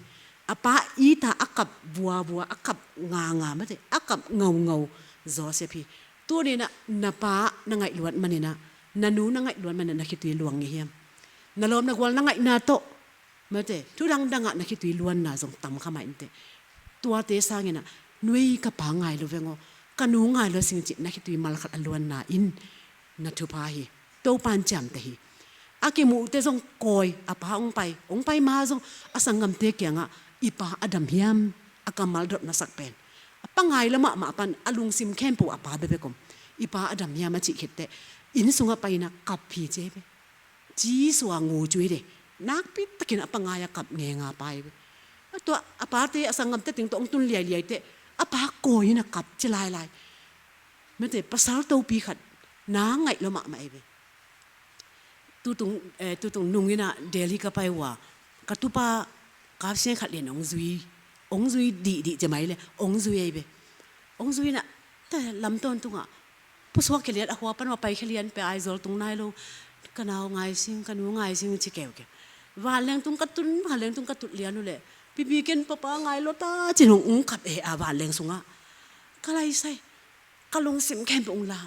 A pa it a, a kap vuavua, a kap nganga, mate, a kap ngaungau Joseph hi. Tuni-in ah na pa na ngaih luat manin ah, na nu na ngaih luat manin ah na khitui luang ngei hiam? Na lawm na gual na ngaihna tawh, mate, thu dangdang ah na khitui luanna zong tam kha mah inteh. Tuate sangin ah, nuai, ka pa ngai lo veng aw, ka nu ngai lo sing cih na khitui malkhat a luanna in na thupha hi. Topa'n ciamteh hi. A kimuhte zong kawi, a pa hong pai, hong pai ma zong a sanggamte kiangah, "I pa a dam hiam?" A kammal dot masak pen. A pa ngai lo mahmah pan a lungsim khempeuh a pa bekbek om. "I pa a dam hiam?" a cih khitteh, inn sungah pai-in a kap hi ci ve. Jesu a ngu cui de. Nakpi takin a pa ngai a kap ngenga pa hi ve. A tua a pate a sanggamte teng tawh hong tun liailiai teh, a pa kawi-in a kap ci lailai. Mate, pasal topi khat na ngaih lo mahmah hi ve. Tutung, eh, tutung nung in a Delhi ka pai uh a, ka tupa kapsiang khat lian hong zui, hong zui dihdih ci mai le, hong zui ahi ve. Hong zui in a, te lam tawntungah pusuak khia lian, a khua pan va pai khia lian pia, Aizawl tung nai lo, ka nau ngai sing, ka nu ngai sing ci keukeu. Vanleng tung ka tun, vanleng tung ka tut lian uh leh, pipi ken papa ngai lo ta ci-in hong kap e a vanleng sungah. Ka lai sai, ka lungsim khempeuh hong la.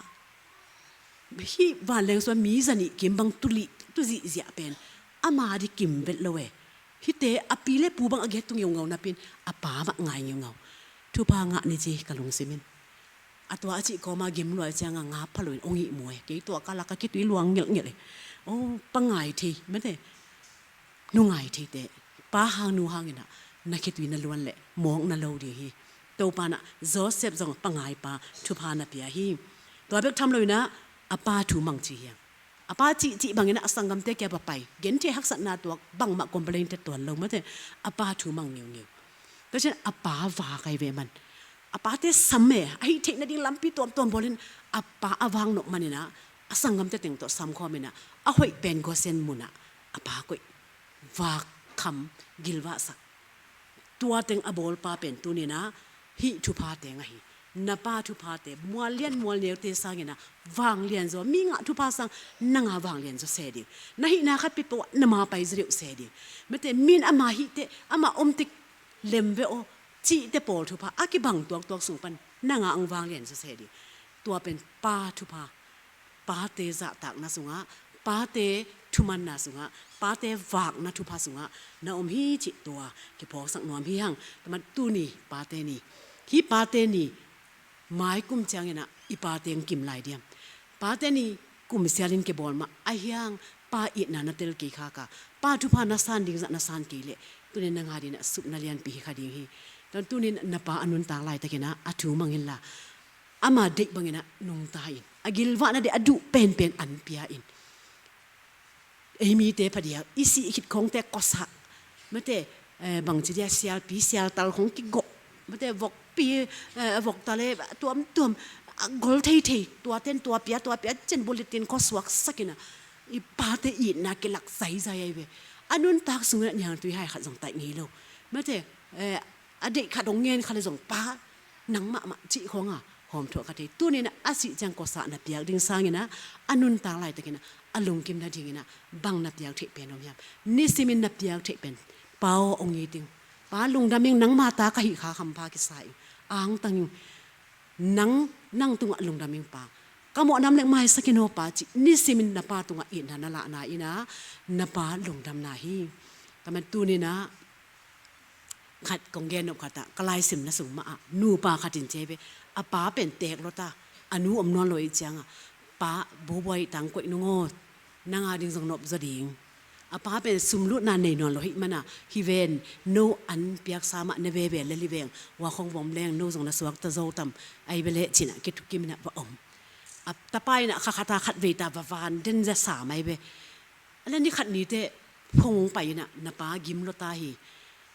Hih vanleng sungah mi zanih kim bang tulih, tu zihziah pen ama di kim vet lo e. Hihte a pi le pu bang a gen tu ngeungau napi-in a pa mah ngai ngeungau. Thupha ngah ni ci ka lungsim in. A tua a cih kawma gim lua ciangah ngap pha loin hong ihmu e. Kei tua kal ah ka khitui luang ngelhngelh e. Oh, pa ngai thei, mate. Nu ngai theite, pa hang nu hang in a na khitui na luan leh mawk na lo ding hi. Topa in a Joseph zong pa ngai pa thupha na pia hi. Tua bek tham lo in a, a pa thu mang ci hi hang. A pa cihcih bangin a a sanggamte kiang va pai, genthei haksatna tuak, bangmah complain te tuan lo, mate, a pa thu mang ngeungeu. Tua ciang a pa vak ahi ve man. A pate sam e, a hih theih nading lampi tuamtuam bawlin a pa a vak nop man in a, a sanggamte teng tawh sam khawm in a, a hoih pen Goshen mun ah a pa koih, vak, kham, gilvahsak. Tua teng a bawlpa pen tuni in a hih thupha teng ahi. Na pa thuphate, mual lian mual neute sangin a vanglian zaw, mi ngah thupha sang nang a vanglian zaw se ding. Na hihna khat pi peuh ah na ma pai zaw deuh se ding. Mate, min ama hihte, ama om tik lem ve aw, cihte pawl thupha a kibang tuaktuak sung pan nang a hong vanglian zaw se ding. Tua pen pa thupha, pate zahtakna sungah, pate thumanna sungah, pate vakna thupha sungah na om hi cih tua kiphawksak nuam hi hang. Tua man tuni Pate Ni, hih Pate Ni mai kum ciangin a i pate hong kim lai diam? Pate Ni kum sialin kibawl mah ahi hang, pa itna na tel kei khak a, pa thupha na san ding zah na san kei leh, tuni in nang a dingin a supna lianpi hi kha ding hi. Tua tuni in na pa a nuntak laitakin a, a thu mang inla, ama deih bangin a nungta in, a gilvahna deih a duh penpen an pia in. Ei mite phadiak, i sih khit khawngte kawsak, mate, eh, bangci dia, sialpi sialtal khawng kigawh, mate, vokpi, eh, voktal e, tuamtuam, a gol theithei, tuaten tua pia, tua pia, cin bulletin khuasuak sakin a, i pate itna kilak zaizai ahi ve. A nuntak sungin a niangtui hai khat zong taih ngei lo. Mate, eh, a deih khat hong ngen kha le zong pa nang mahmah cih khawng a hawmthuah kha thei. Tuni in a sih ciang kawsak na piak ding sangin a, a nuntak laitakin a, a lungkim nadingin a bang na piak theih pen om hiam? Nisimin na piak theih pen, pa aw hong it ing. Pa lungdam ing, nangma ta ka hih kha hampha kisa ing. Angtang ing. Nang, nang tungah lungdam ing pa. Ka mawhnam leng maisak in aw pa cih nisimin na pa tungah itna na lahna in a, na pa lungdamna hi. Tua man tuni in a khat kong gen nop khat ah, ka laisimna sung mah ah, nupa khat in ci hi ve. A pa pen teek lua ta, a nu om nawn lo ahih ciangin, "Pa, bubuai tang koih nung aw, nang a ding zong nop zaw ding." A pa pen sumlutna nei nawn lo ahih manin, "Hi ven, no an piaksa mah na veve lel hi veng, hua khong vom leng no zong na suakta zo tam, ahi ve leh," ci-in a kitukim in a va om. A tapa in a kha khat a khat vei ta va van den zia sa mai ve. A le ni khat ni teh phone hong pai in a, "Na pa gim lua ta hi,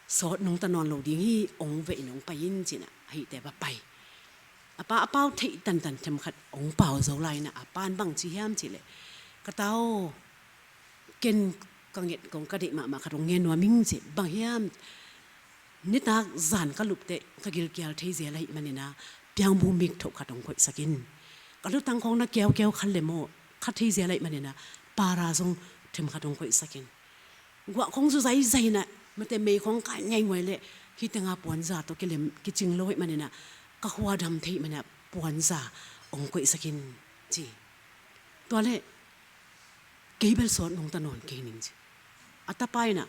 sawt nungta nawn lo ding hi, hong veh in hong pai in," ci-in a, ahih teh va pai. A pa a pau theih tantan themkhat hong pau zo lai in a, a pa'n bang ci hiam cih leh, "Ka ta aw, ken ka nget kong ka deih mahmah khat hong ngen nuam ing," ci. "Bang hiam?" "Nitak zan ka lup teh ka gilkial thei zel ahih manin a, piangbu mik thoh khat hong koihsak in. Ka lutang khawng na keukeu kha leh maw, kha thei zel ahih manin a, para zong themkhat hong koihsak in. Guah khawng zu zaizai in a, mate, mei khawng kai ngaingai leh, hih teng a puanza tawh kilem kicing lo ahih manin a, ka khua dam thei ahih manin a, puanza hong koihsak in," ci. Tua leh, "Kei bel sawt nungta nawn kei ning," ci. A tapa in a,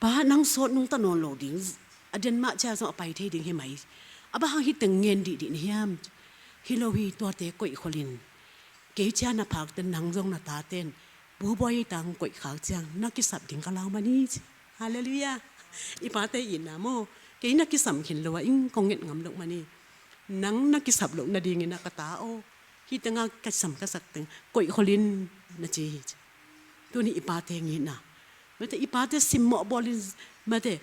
"Pa, nang sawt nungta nawn lo ding, a den mah cia zong a pai thei ding hi mai. A bang hang hih teng ngen dihdih na hiam?" "Hi lo hi, tuate koih khol in. Kei cia na phak teh nang zong na tate'n Pu Bawi tang koih khak ciang na kisap ding ka lau mani ci. Halleluiah. I pate itna maw, kei na kisam khin lo a ing kong nget ngam loh mani. Nang na kisap loh nadingin a ka ta aw, hih tengah ka sam ka sak teng koih kholin na ci hi ci. Tuni i pate ngitna, mate i pate simmawh bawlin, mate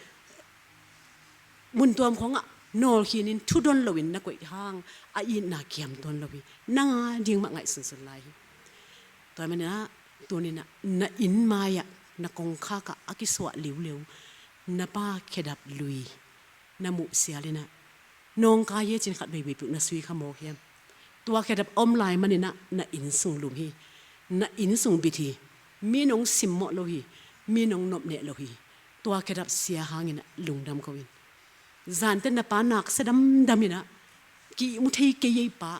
mun tuam khawngah nawlkhinin thudon loin na koih hang a itna kiam tuan lo hi. Nang a ding mah ngaihsunsun lai hi. Tua manin ah tuninah na inn mai-ah na kongkhakah a kisuah liuliu na pa khedap lui na muh sialinah nawngkai e cin khat veivei peuh na sui kha mawk hiam? Tua khedap a om lai maninah na inn sung lum hi. Na inn sung bit hi. Mi nong simmawh lo hi. Mi nong nopneh lo hi. Tua khedap sia hanginah lungdam ko in. Zante na pa naksia damdaminah ki mu thei kei ei pa,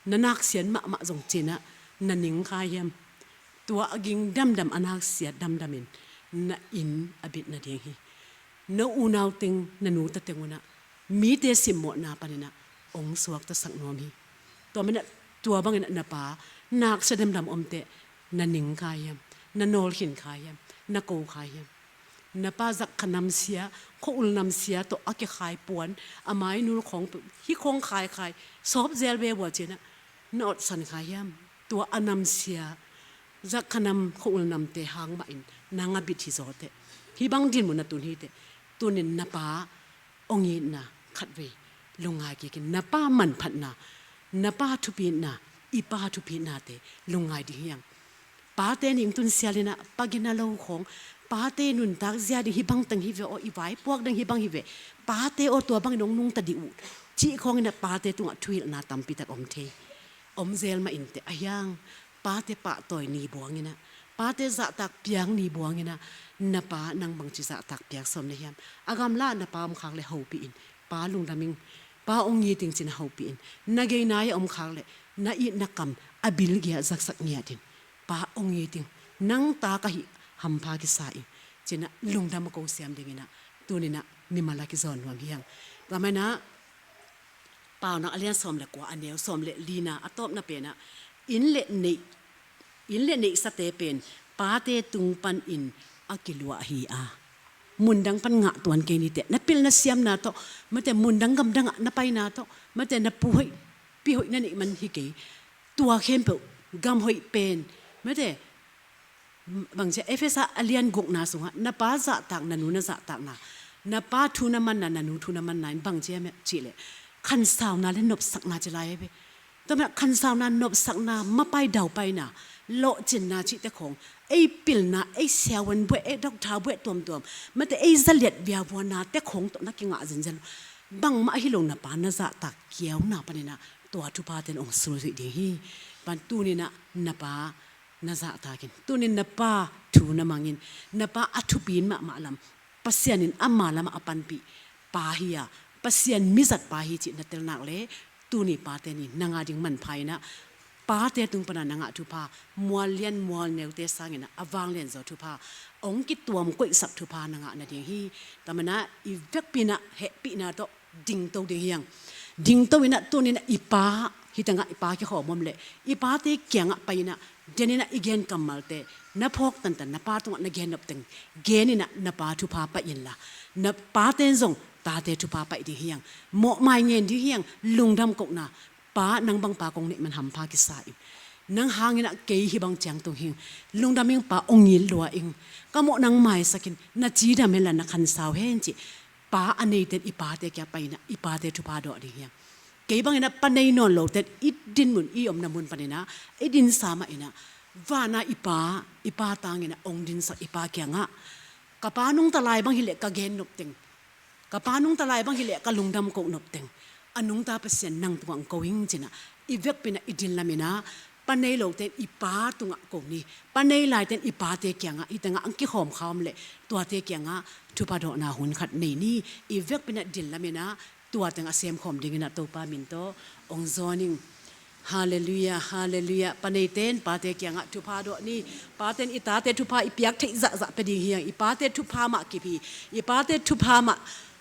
na naksian mahmah zong cinah na ning kha hiam? Tua a ging damdam a naksia damdamin na inn a bit nading hi. Na unau teng na nuta teng unah mite simmawhna paninah ong suaktasak nuam hi. Tua manah tua banginah na pa naksia damdam omteh na ning kha hiam? Na nawlkhin kha hiam? Na ko kha hiam? Na pa zakkha namsia, khua-ul namsia tawh a kikhai puan, a mainul khawng peuh hih khawng khaikhai sawp zel ve vua cinah na otsan kha hiam? Tua a namsia zakkha nam khua-ul namte hang mahin nang a bit hi zawteh. Hih bang dinmun a tun hiteh. Tunin na pa ong itna khatvei lungngai kikin, na pa manphatna, na pa thupitna, i pa thupitnate lungngai ding hiang. Pate ning tun sialinah pa gina lo khawng, pate nuntak zia ding hih bangteng hi ve aw, i vaipuak ding hih bang hi ve. Pate aw, tua bangin ong nungta dih uh cih khawnginah pate tungah thuhilhna tampitak om thei. Om zel mah inteh a hiang. Pate pahtawi ni buanginah, pate zahtak piak ni buanginah, na pa nang bangci zahtak piak sawm na hiam? A gamla na pa om khak le hopih in, pa lungdam ing, pa ong it ing cin a hopih in. Na gei nai a om khak le na itna kam a bilgia zaksak ngiat in, pa ong it ing, nang ta ka hih hampha kisa ing cinah lungdam a ko siam dinginah tuninah mimal a kizawn nuam hiang. Tua manah Paunak a lian sawm le kua, a neu sawm le lina a tawpna penah inn le neih, inn le neihsate pen pate tung panin a kiluah hi a, mundang pan ngah tuan kei niteh. Na pilna siamna tawh, mate mundang gamdangah na paina tawh, mate na puhoih pihoih na neih man hi kei. Tua khempeuh gamhoih pen, mate bangcia Efesa a lian gukna sungah na pa zahtakna, nu na zahtakna, na pa thu na manna, na nu thu na manna in bangcia meh cihleh khansauna le nopsakna ci lai ve. Tua mah khansauna, nopsakna, mapai daupaina, lawhcinna cihte khawng, ei pilna, ei siavuan buaih, ei doctor buaih tuamtuam, mate ei zaliat viavuanate khawng tawh na kingah zenzen lo. Bangmah ahi lo na pa na zahtak kiauna paninah tua thupaten ong sulzuih ding hi. Pan tuninah na pa na zahtakin, tunin na pa thu na mangin, na pa a thupin mahmah lam, Pasian in ama lamah a panpih pa hi-a, Pasian mizat pa hi cih na telnak le tuni pate ni na ngah ding manpha inah pate tung pana na ngah thupha, mual lian mual neute sanginah a vanglian zaw thupha, ong kituam koihsak thupha na ngah nading hi. Tua manah i vekpi inah hehpihna tawh dingto ding hiang. Dingto inah tuninah i pa, hih tengah i pa kikhawm om leh i pate kiangah pai inah deninah i gen kammalte na phawk tantan, na pa tungah na gen nopteng geninah na pa thupha pai inla, na pate in zong tate thupha pai ding hiang. Mawhmai ngen ding hiang. Lungdam kohna, pa nang bang pa kong neih man hampha kisa ing. Nang hanginah kei hih bang ciang tung hing. Lungdam ing pa, ong it lua ing. Ka mawh nang maisakin, na cidam henla na khansau hen cih pa a neiten i pate kia pai inah i pate thupha dawh ding hiang. Kei banginah pa nei nawn loten i dinmun, i omna mun paninah i dinsa mah inah vana i pa, i pa tanginah ong dinsak i pa kiangah, ka pa nungta lai bang hileh ka gen nopteng, ka pa nungta lai bang hileh ka lungdam koh nopteng, a nungta Pasian nang tungah ong ko ing cinah i vekpi inah i din laminah pa nei loten i pa tungah ko ni, pa nei laiten i pate kiangah, hih tengah ang kikhawm kha om leh tuate kiangah thupha dawhna hun khat nei ni. I vekpi inah din laminah tua teng a semkhawm dinginah Topa min tawh ong zawn ing. Halleluiah, halleluiah. Pa neiten pate kiangah thupha dawh ni. Paten i tate thupha i piak theih zahzah pe ding hiang. I pate thupha mah kip hi. I pate thupha mah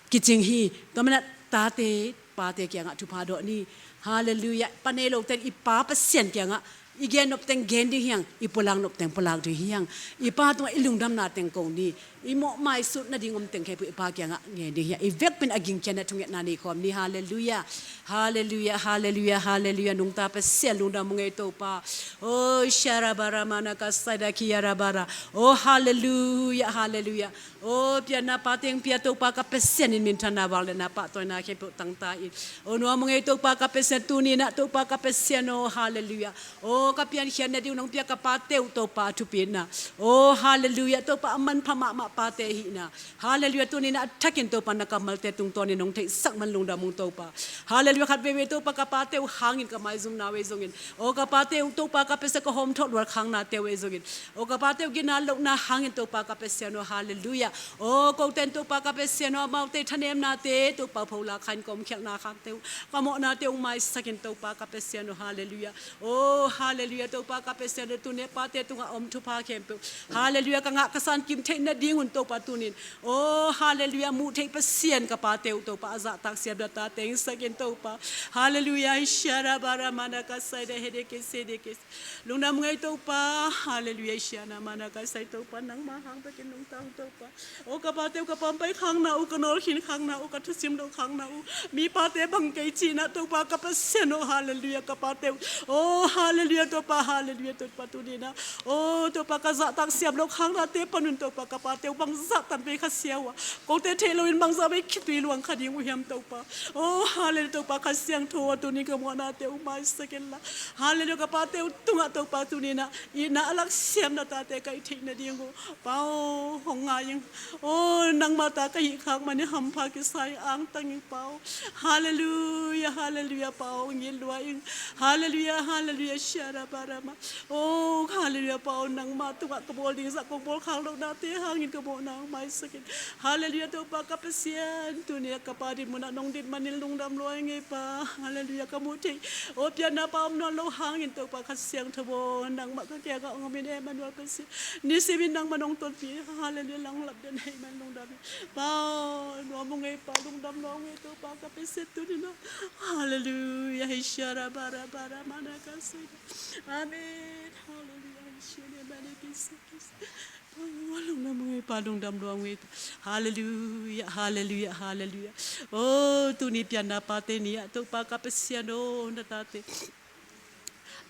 kicing hi. Tua manah tate pate kiangah thupha dawh ni. Halleluiah. Pa nei loten i pa Pasian kiangah I gen nop teng gen ding hi hang, i pulak nop teng pulak ding hi hang. I Pa tungah i lungdamna teng ko ni. I mawhmaisut nading om teng khempeuh i Pa kiangah ngen ding hi hang. I vekpi in a gingkiatna thungetna nei khawm ni. Halleluiah. Halleluiah, halleluiah, halleluiah. Nungta Pasian lungdam ung ei Topa. Oh, sharabara manaka saida kiyarabara. Oh, halleluiah, halleluiah. Oh, pianna pa teng pia Topa ka Pasian in minthanna, vangliatna, pahtawina khempeuh tangta in. Oh, nuam ung ei Topa ka Pasian, tuni-in ah Topa ka Pasian, oh, halleluiah. Oh, ka piankhiatna ding uh nong pia ka pate uh Topa a thupitna. Oh, halleluiah, Topa a manpha mahmah pate ahihna. Halleluiah, tuni-in ah a thakin Topa na kammalte tungtawnin nong theihsak man lungdam ung Topa. Halleluiah, khat veivei Topa ka pate uh hangin ka maizumna uh ei zongin. Oh, ka pate uh Topa ka Pasian ka hawmthawh luat khaknate uh ei zongin. Oh, ka pate uh gina lohna hangin Topa ka Pasian, oh, halleluiah. Oh, kote in Topa ka Pasian, oh, amaute thanemnate Topa pholak kha in ka omkhialhna khakte uh, ka mawhnate uh maisak in Topa ka Pasian, oh, halleluiah. Oh, halleluiah, Topa ka Pasian, oh, tuni a pate tungah om thupha khempeuh, halleluiah, ka ngah ka san kim theih nadingun Topa tuni-in. Oh, halleluiah, muh theih Pasian ka pate uh Topa a zahtak siamna ta tengsak in Topa. Halleluiah, ishara bara mana ka saida hede ke sede ke. Lungdam ung ei Topa, halleluiah, ishana mana ka sai Topa, nangma hang bekin lungtang Topa. Oh, ka pate uh ka pampai khakna uh, ka nawlkhin khakna uh, ka thusim lo khakna uh, mi pate bang kei cihna Topa ka Pasian, oh, halleluiah, ka pate uh. Oh, halleluiah, Topa, halleluiah, Topa tuni-in ah. Oh, Topa ka zahtak siam lo khaknate panun Topa ka pate uh bangzah tan vei kha sia uh a, kote theih loin bangzah vei khitui luang kha ding uh hiam Topa. Oh, halleluiah, Topa Kha Siangtho, tuni ka mawhnate uh maisak inla. Halleluiah, ka pate uh tungah Topa tuni-in ah itna a laksiamna tate ka hih theih nading uh Pa aw, hong ngai ing. Oh, nangma ta ka hih khak manin hampha kisa ing, angtang ing Pa aw. Halleluiah, halleluiah Pa aw, ngitlua ing. Halleluiah, halleluiah, shara barama. Oh, halleluiah Pa aw, nangma tungah ka bawl ding zah kong bawl khak lohnate hangin ka mawhna hong maisak in. Halleluiah, Topa ka Pasian, tuni-a ka pa dinmun ah nong dit manin lungdam lua ing ei Pa. Halleluiah, ka muh theih, oh, pianna pa om nawn lo hangin Topa Kha Siangtho aw, nangmah ka kiangah hong om in Emmanuel Pasian. Nisimin nangmah nong tonpih, halleluiah, langlap den ahih manin lungdam ing. Pa aw, nuam ung ei Pa, lungdam lua ung ei Topa ka Pasian tuni-in ah. Halleluiah, hei shara bara bara mana ka sai. Amen. Halleluiah, hei shara mana ka sai. Lungdam ung ei Pa, lungdam lua ung ei Pa. Halleluiah, halleluiah, halleluiah. Oh, tuni pianna pate ni-ah Topa ka Pasian aw, na tate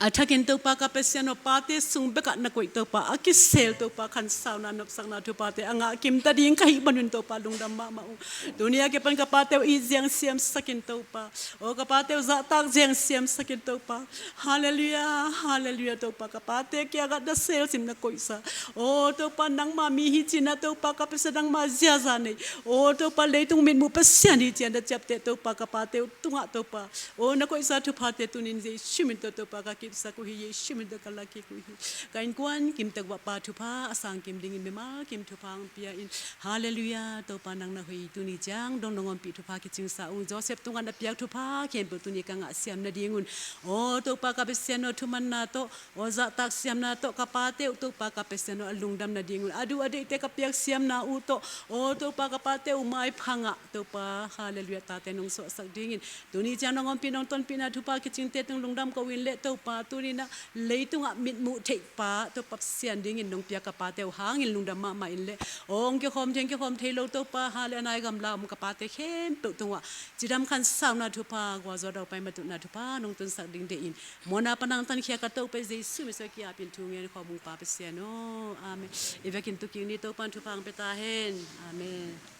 a thakin Topa ka Pasian aw, pate sung bekah na koih Topa, a kisel Topa khansauna nopsakna thuphate a ngah kimta ding ka hih manun Topa lungdam mahmah ung. Tuni-a kipan ka pate uh it ziang siamsak in Topa. Oh, ka pate uh zahtak ziang siamsak in Topa. Halleluiah, halleluiah, Topa ka pate kiangah na selsim na koihsa. Oh, Topa nangma mi hi cihna Topa ka Pasian, nangma ziaza nei. Oh, Topa leitung mitmuh Pasian hi cihna na ciapteh Topa ka pate uh tungah Topa. Oh, na koihsa thuphate tuni-in Jesu min tawh Topa ka kipsak uh hi, Jesu min tawh ka la kik uh hi. Ka innkuan kimtek uah Pa thupha a sang kim dingin mimal kim thupha hong pia in. Halleluiah, Topa nang na hoih, tuni ciang dong nong ompih thupha kicingsa ung. Joseph tungah na piak thupha khempeuh tuni ka ngah siam nadingun. Oh, Topa ka Pasian aw, thumanna tawh, oh, zahtak siamna tawh ka pate uh Topa ka Pasian aw, a lungdam nadingun. A duh a deihte ka piak siamna uh tawh, oh, Topa ka pate uh maipha ngah Topa, halleluiah, tate nong suahsak dingin. Tuni ciang nong ompih nong tonpihna thupha kicingte tung lungdam ko in leh Topa, tuni-in ah leitungah mitmuh theih pa Topa Pasian dingin nong piak ka pate uh hangin lungdam mahmah in leh. Ong kikhawm thei, kikhawm thei lo Topa, halleluiah, a nai gamla om ka pate khempeuh tungah cidam khansauna thupha, gualzo daupai matuhna thupha nong tunsak ding deih in. Mawhna pan nang tankhia ka Topa Jesu min suang kiapin thu ngen khawm ung Pa Pasian aw. Amen. I vekin tu kik ni, Topa in thupha hong pia ta hen. Amen.